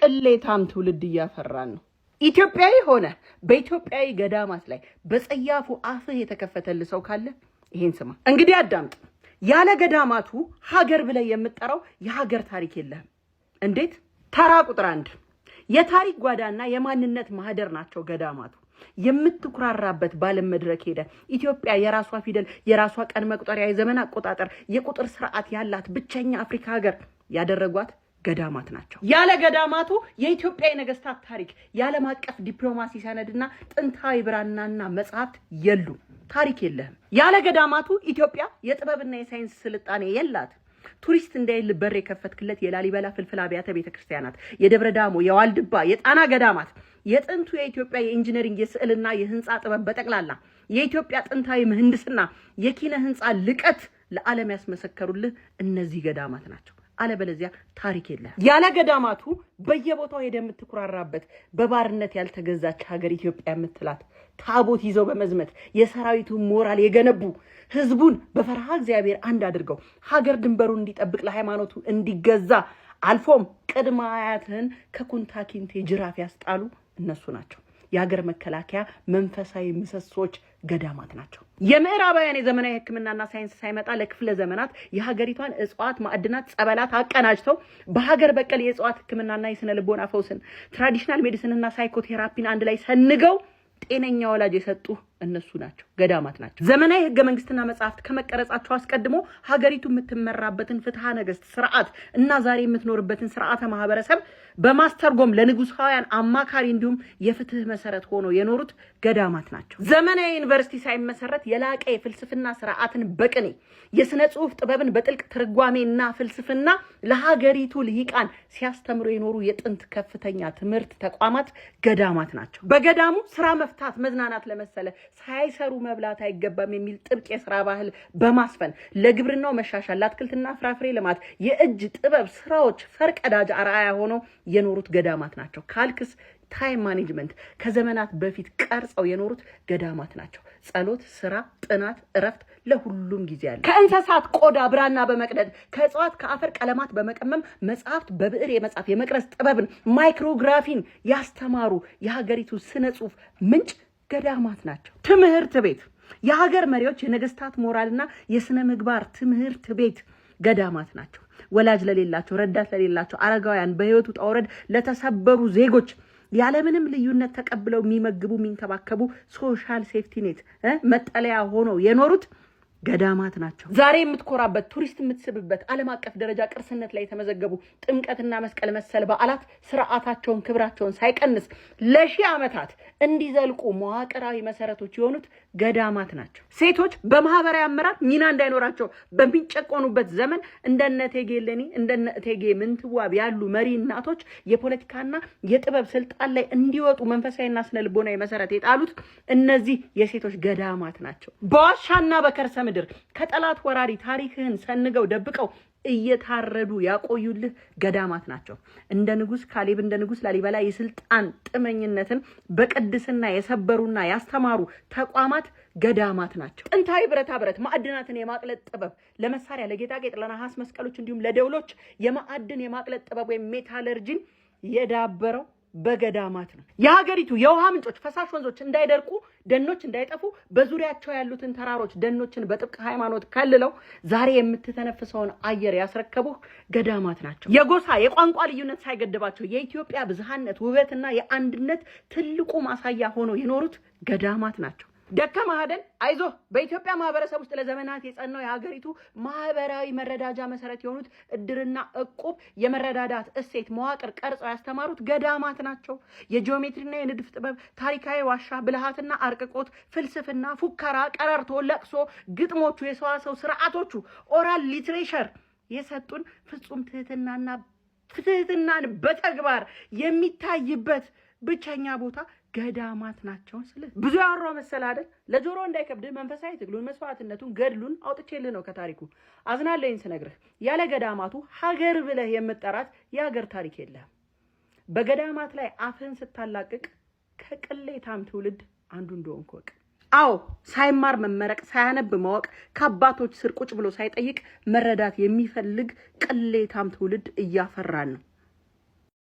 ቅሌታም ትውልድ እያፈራን ነው። ኢትዮጵያዊ ሆነ በኢትዮጵያዊ ገዳማት ላይ በጸያፉ አፍህ የተከፈተልህ ሰው ካለ ይሄን ስማ። እንግዲህ አዳምጥ። ያለ ገዳማቱ ሀገር ብለህ የምትጠራው የሀገር ታሪክ የለህም። እንዴት? ተራ ቁጥር 1፣ የታሪክ ጓዳና የማንነት ማህደር ናቸው ገዳማቱ። የምትኩራራበት ባለም መድረክ ሄደ ኢትዮጵያ የራሷ ፊደል፣ የራሷ ቀን መቁጠሪያ፣ የዘመን አቆጣጠር፣ የቁጥር ስርዓት ያላት ብቸኛ አፍሪካ ሀገር ያደረጓት ገዳማት ናቸው። ያለ ገዳማቱ የኢትዮጵያ የነገስታት ታሪክ፣ የዓለም አቀፍ ዲፕሎማሲ ሰነድና ጥንታዊ ብራናና መጽሐፍት የሉም። ታሪክ የለህም። ያለ ገዳማቱ ኢትዮጵያ የጥበብና የሳይንስ ስልጣኔ የላት። ቱሪስት እንዳይል በር የከፈትክለት የላሊበላ ፍልፍል አብያተ ቤተ ክርስቲያናት፣ የደብረ ዳሞ፣ የዋልድባ፣ የጣና ገዳማት፣ የጥንቱ የኢትዮጵያ የ engineering፣ የስዕልና የህንፃ ጥበብ፣ በጠቅላላ የኢትዮጵያ ጥንታዊ ምህንድስና፣ የኪነ ህንፃ ልቀት ለዓለም ያስመሰከሩልህ እነዚህ ገዳማት ናቸው። አለበለዚያ ታሪክ የለህም። ያለ ገዳማቱ በየቦታው ሄደህ የምትኩራራበት በባርነት ያልተገዛች ሀገር ኢትዮጵያ የምትላት፣ ታቦት ይዘው በመዝመት የሰራዊቱን ሞራል የገነቡ፣ ህዝቡን በፈሪሃ እግዚአብሔር አንድ አድርገው ሀገር ድንበሩን እንዲጠብቅ፣ ለሃይማኖቱ እንዲገዛ፣ አልፎም ቅድመ አያትህን ከኩንታ ኪንቴ ጅራፍ ያስጣሉ እነሱ ናቸው። የሀገር መከላከያ መንፈሳዊ ምሰሶች ገዳማት ናቸው። የምዕራባውያን የዘመናዊ ሕክምናና ሳይንስ ሳይመጣ ለክፍለ ዘመናት የሀገሪቷን እጽዋት፣ ማዕድናት፣ ጸበላት አቀናጅተው በሀገር በቀል የእጽዋት ሕክምናና የስነ ልቦና ፈውስን፣ traditional medicine ና psychotherapy ን አንድ ላይ ሰንገው ጤነኛ ወላጅ የሰጡ እነሱ ናቸው፣ ገዳማት ናቸው። ዘመናዊ ህገ መንግስትና መጽሐፍት ከመቀረጻቸው አስቀድሞ ሀገሪቱ የምትመራበትን ፍትሐ ነገስት ስርዓት እና ዛሬ የምትኖርበትን ስርዓተ ማህበረሰብ በማስተርጎም ለንጉሳውያን አማካሪ እንዲሁም የፍትህ መሰረት ሆኖ የኖሩት ገዳማት ናቸው። ዘመናዊ ዩኒቨርሲቲ ሳይመሰረት የላቀ የፍልስፍና ስርዓትን በቅኔ፣ የስነ ጽሁፍ ጥበብን በጥልቅ ትርጓሜና ፍልስፍና ለሀገሪቱ ልሂቃን ሲያስተምሩ የኖሩ የጥንት ከፍተኛ ትምህርት ተቋማት ገዳማት ናቸው። በገዳሙ ስራ መፍታት መዝናናት ለመሰለ ሳይሰሩ መብላት አይገባም የሚል ጥብቅ የስራ ባህል በማስፈን ለግብርናው መሻሻል፣ ለአትክልትና ፍራፍሬ ልማት የእጅ ጥበብ ስራዎች ፈርቀዳጅ አርአያ ሆነው የኖሩት ገዳማት ናቸው። ካልክስ time management ከዘመናት በፊት ቀርጸው የኖሩት ገዳማት ናቸው። ጸሎት፣ ስራ፣ ጥናት፣ እረፍት ለሁሉም ጊዜ አለ። ከእንስሳት ቆዳ ብራና በመቅደድ፣ ከእጽዋት ከአፈር ቀለማት በመቀመም መጽሐፍት በብዕር የመጻፍ የመቅረጽ ጥበብን፣ micrography ን ያስተማሩ የሀገሪቱ ስነ ጽሁፍ ምንጭ ገዳማት ናቸው። ትምህርት ቤት፣ የሀገር መሪዎች የነገስታት ሞራልና የስነ ምግባር ትምህርት ቤት ገዳማት ናቸው። ወላጅ ለሌላቸው፣ ረዳት ለሌላቸው አረጋውያን፣ በህይወት ውጣ ውረድ ለተሰበሩ ዜጎች ያለምንም ልዩነት ተቀብለው የሚመግቡ፣ የሚንከባከቡ፣ social safety net መጠለያ ሆነው የኖሩት ገዳማት ናቸው። ዛሬ የምትኮራበት፣ ቱሪስት የምትስብበት፣ ዓለም አቀፍ ደረጃ ቅርስነት ላይ የተመዘገቡ ጥምቀትና መስቀል መሰል በዓላት ስርዓታቸውን ክብራቸውን ሳይቀንስ ለሺህ ዓመታት እንዲዘልቁ መዋቅራዊ መሰረቶች የሆኑት ገዳማት ናቸው። ሴቶች በማህበራዊ አመራር ሚና እንዳይኖራቸው በሚጨቆኑበት ዘመን እንደነ እቴጌ እሌኒ፣ እንደነ እቴጌ ምንትዋብ ያሉ መሪ እናቶች የፖለቲካና የጥበብ ስልጣን ላይ እንዲወጡ መንፈሳዊና ስነ ልቦናዊ መሰረት የጣሉት እነዚህ የሴቶች ገዳማት ናቸው። በዋሻና በከርሰ ምድር ከጠላት ወራሪ ታሪክህን ሰንገው ደብቀው እየታረዱ ያቆዩልህ ገዳማት ናቸው። እንደ ንጉስ ካሌብ፣ እንደ ንጉስ ላሊበላ የስልጣን ጥመኝነትን በቅድስና የሰበሩና ያስተማሩ ተቋማት ገዳማት ናቸው። ጥንታዊ ብረታ ብረት ማዕድናትን የማቅለጥ ጥበብ ለመሳሪያ፣ ለጌጣጌጥ፣ ለነሐስ መስቀሎች እንዲሁም ለደውሎች የማዕድን የማቅለጥ ጥበብ ወይም metallurgy ን የዳበረው በገዳማት ነው። የሀገሪቱ የውሃ ምንጮች፣ ፈሳሽ ወንዞች እንዳይደርቁ፣ ደኖች እንዳይጠፉ በዙሪያቸው ያሉትን ተራሮች፣ ደኖችን በጥብቅ ሃይማኖት ከልለው ዛሬ የምትተነፍሰውን አየር ያስረከቡህ ገዳማት ናቸው። የጎሳ የቋንቋ ልዩነት ሳይገድባቸው የኢትዮጵያ ብዝሃነት ውበትና የአንድነት ትልቁ ማሳያ ሆነው የኖሩት ገዳማት ናቸው። ደከመህ አይደል? አይዞህ። በኢትዮጵያ ማህበረሰብ ውስጥ ለዘመናት የጸናው የሀገሪቱ ማህበራዊ መረዳጃ መሰረት የሆኑት እድርና እቁብ የመረዳዳት እሴት መዋቅር ቀርጸው ያስተማሩት ገዳማት ናቸው። የጂኦሜትሪና የንድፍ ጥበብ፣ ታሪካዊ ዋሻ፣ ብልሃትና አርቅቆት፣ ፍልስፍና፣ ፉከራ፣ ቀረርቶ፣ ለቅሶ፣ ግጥሞቹ፣ የሰዋሰው ስርዓቶቹ፣ oral literature የሰጡን ፍጹም ትህትናና ትህትናን በተግባር የሚታይበት ብቸኛ ቦታ ገዳማት ናቸው። ስለ ብዙ ያወራው መሰል አይደል? ለጆሮ እንዳይከብድህ መንፈሳዊ ትግሉን፣ መስዋዕትነቱን፣ ገድሉን አውጥቼልህ ነው ከታሪኩ። አዝናለኝ ስነግርህ ያለ ገዳማቱ ሀገር ብለህ የምጠራት የሀገር ታሪክ የለህም። በገዳማት ላይ አፍህን ስታላቅቅ ከቅሌታም ትውልድ አንዱ እንደሆንክ እወቅ። አዎ፣ ሳይማር መመረቅ፣ ሳያነብ ማወቅ፣ ከአባቶች ስር ቁጭ ብሎ ሳይጠይቅ መረዳት የሚፈልግ ቅሌታም ትውልድ እያፈራን ነው።